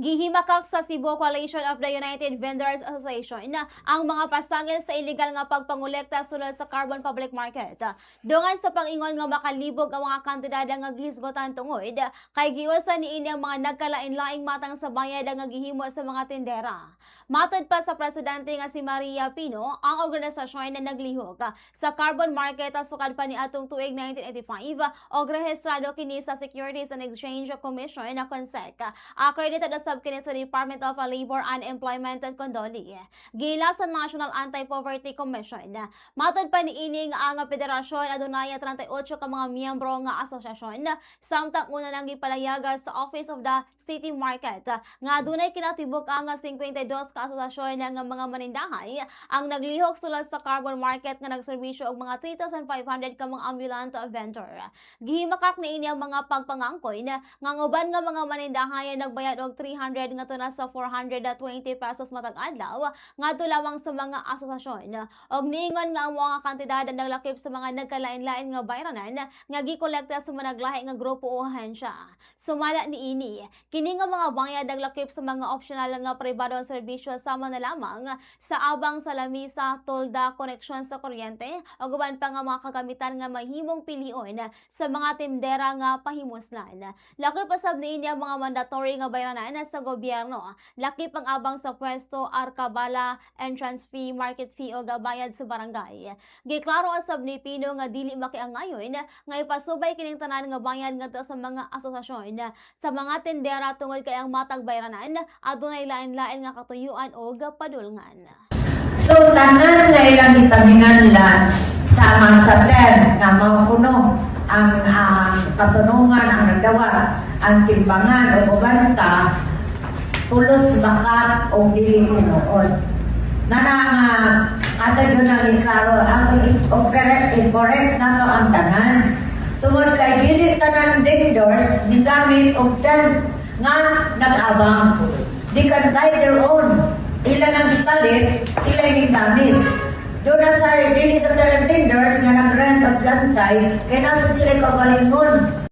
Gihimakak sa Cebu Coalition of the United Vendors Association na ang mga pasangil sa illegal nga pagpangolekta sulod sa Carbon Public Market. Dungan sa pag-ingon nga makalibog ang mga kantidad nga gihisgotan tungod kay giusa niini ang mga nagkalain-laing matang sa bayad nga gihimo sa mga tindera. Matod pa sa presidente nga si Maria Pino, ang organisasyon na naglihok sa Carbon Market sukad pa ni atong tuig 1985 og rehistrado kini sa Securities and Exchange Commission na CONSEC. Accredited usab kini sa Department of Labor and Employment at CONDOLE. Giila sa National Anti-Poverty Commission. Matod pa niini nga ang federasyon adunay 38 ka mga miyembro nga asosasyon, samtang una nang gipalayaga sa Office of the City Market nga adunay kinatibuk ang 52 ka asosasyon nga mga manindahay ang naglihok sulod sa Carbon Market nga nagserbisyo og mga 3,500 ka mga ambulant vendor. Gihimakak niini ang mga pagpangangkoy na nga ang uban nga mga manindahay nagbayad og 300 ngadto na sa 420 pesos matag adlaw ngadto lamang sa mga asosasyon. Og niingon nga ang mga kantidad ang naglakip sa mga nagkalain-lain nga bayranan nga gikolekta sa mga naglahi nga grupo o ahensya. Sumala niini, kini nga mga bayad naglakip sa mga optional nga pribadong serbisyo sama na lamang sa abang sa lamisa, tolda, koneksyon sa kuryente o uban pa nga mga kagamitan nga mahimong pilion sa mga tindera nga pahimuslan. Lakip usab niini ang mga mandatory nga bayranan sa gobyerno. Lakip ang abang sa pwesto, arkabala, entrance fee, market fee o bayad sa barangay. Giklaro usab ni Pino nga dili makiangayon nga ipasubay kining tanan nga bayad ngadto sa mga asosasyon sa mga tindera tungod kay ang matag bayranan adunay lain-lain nga katuyuan og padulngan. So, tanan nga ilang gitaminganlan sama sa 10 nga mao kuno ang katunungan ang nagdawa, ang timbangan o ubanta, pulos bakat o dili tinuod. Nana nga ato jud nang iklaro ang i-correct, i-correct nato ang tanan. Tungod kay dili tanan vendors gigamit og tent nga nag-abang. They can buy their own. Ila nang gipalit, sila yung gigamit. Doon na sa dili sa tanan tenders nga nag-rent og lantay, kay nasa sila kaugalingon.